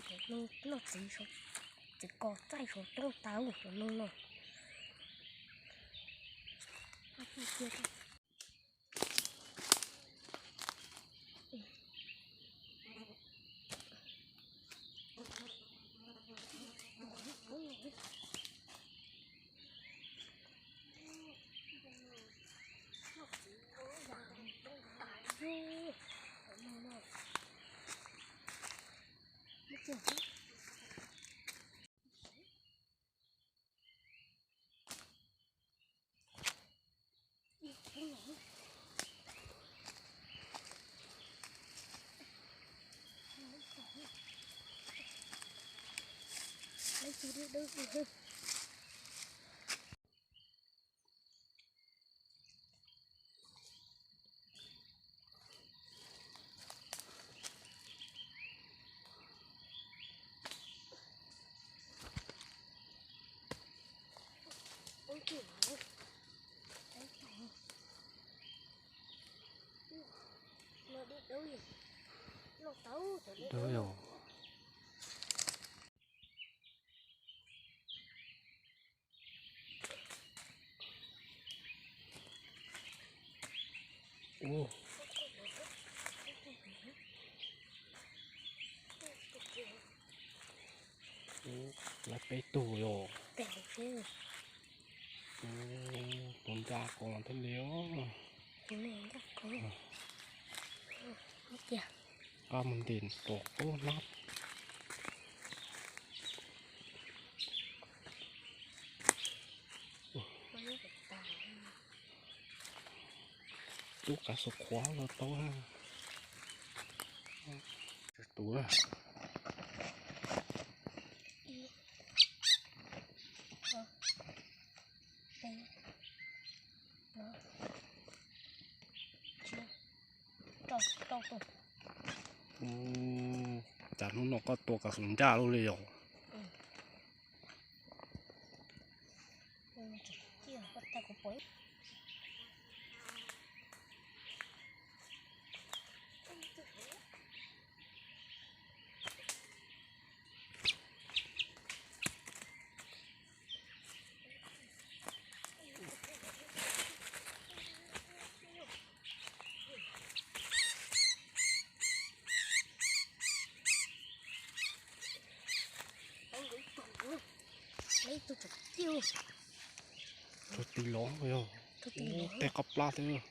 Cov no noj txiv, txiv kos txaij saum roob tas ub, cov no no. Dawb yog. Ub, lawv peb tug yog. Tus ntsa qos thiaj li os. Nqa mus ntim tuam qub hnab. Tub kav xus qhuav los tau. Tus na. Ub, cas hnub no koj tua kav xus ntsaj luaj li yog. Tus tis los yog, tus tis los tej qab plab thiab.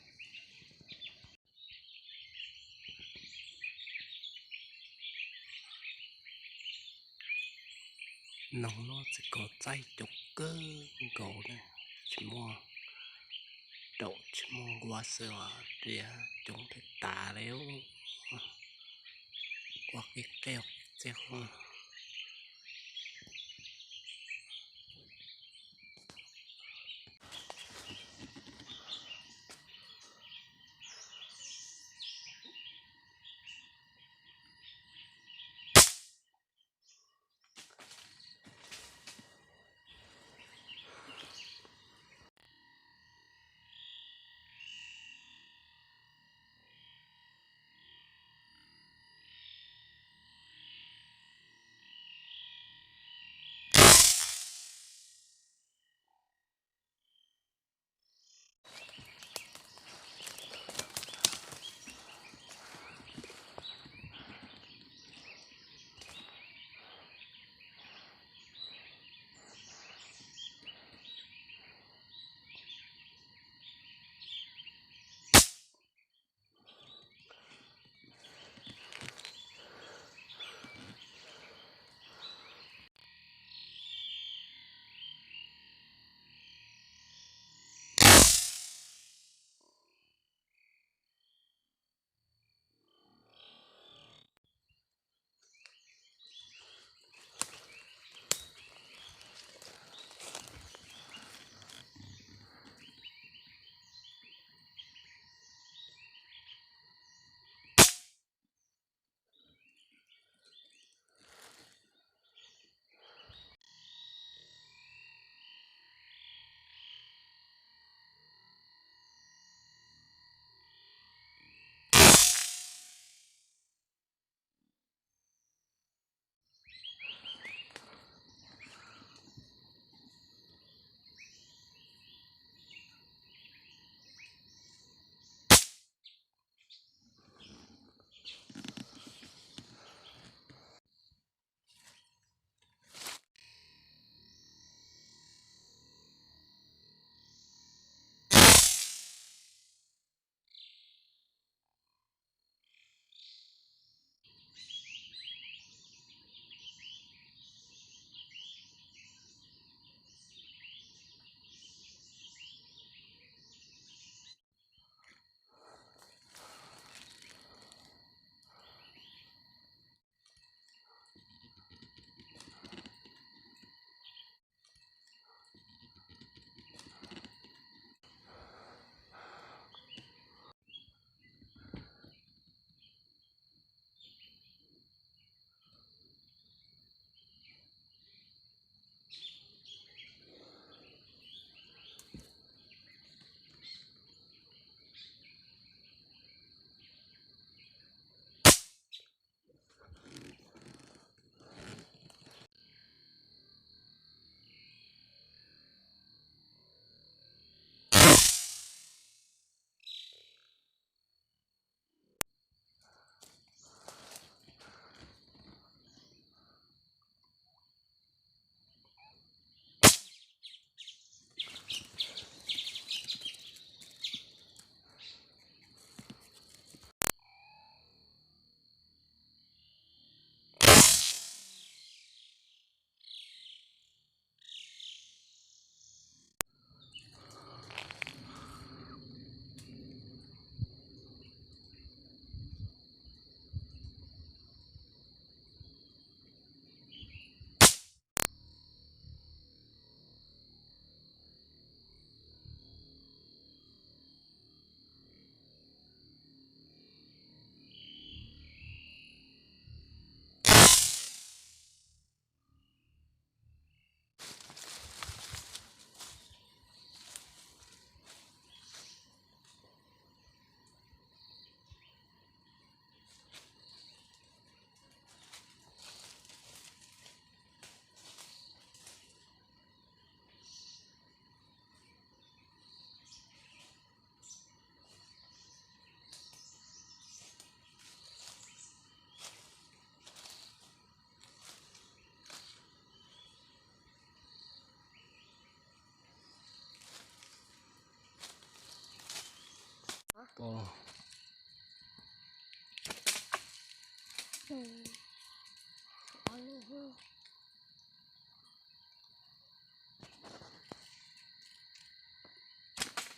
Noog no txiv kos txaij coob kawg nkaus na, tsis muaj daum tsis muaj nkuav xwb os, tias coob thiaj tas li. Ua qij qej txiaj qub.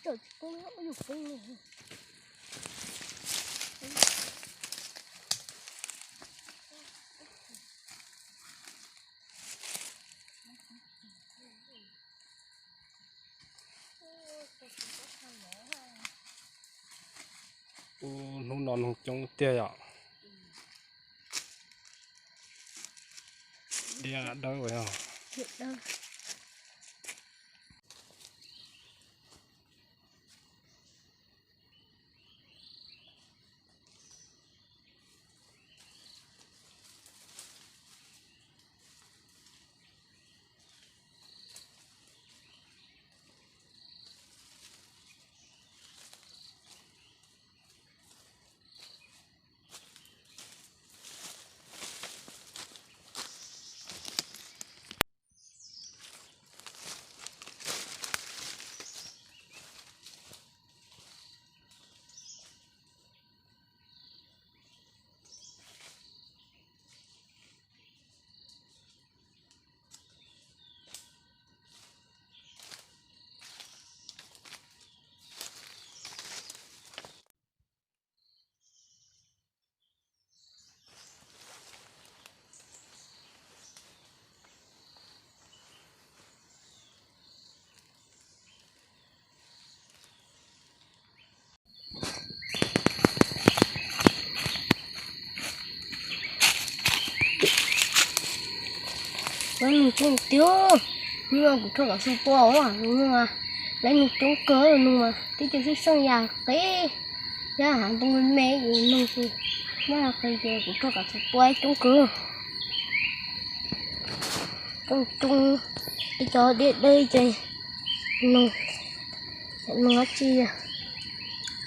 Ub, hnub no noog coob tiag yom. Diab dawb yog. Lawv nug coob tiag, hnub no kuv rho kom xu tua os, nug lawv nug coob kawg, nug mas tib co xwb xeej yam qeb, yam hav ntoo me me nug xwb, nyob qhov ces kuv rho kom xu tua coob kawg. Coob coob, ib co diab dawb ces nug, nug dab tsi?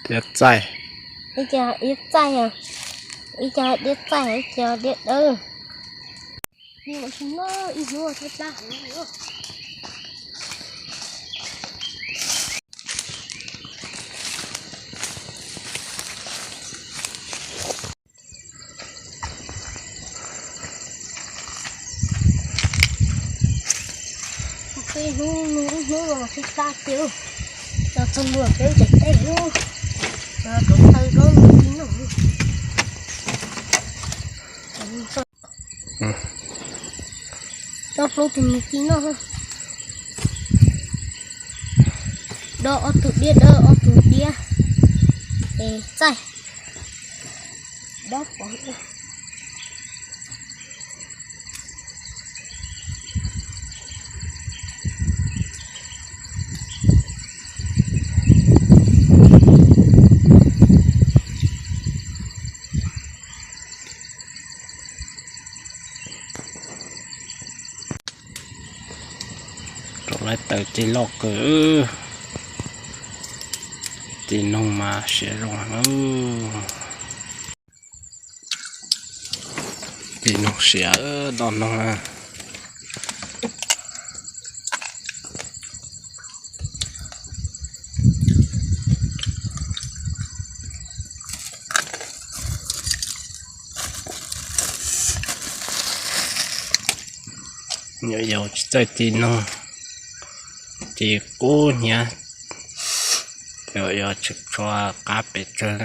Diab txaij. Ib co diab txaij, ib co diab txaij, ib co diab dawb. Ib hnub thaj plab. Peb hnub, ib hnub los sib plab tiag, cov txog luag peb tseem tej hnub, cov taw dob mus ci noj. Dob plaub tus mus ci noj, dob ob tug diab dawb ob tug diab es txaij, dob pov. Rau lawv taws ci loj kawg, ci noog mas siav zoo heev. Ci noog siav, dob noog na. Nyuam yaus tsis txawj ci noog, ci kub hnyiab, ces yog tsis tshua qab pes tsawg.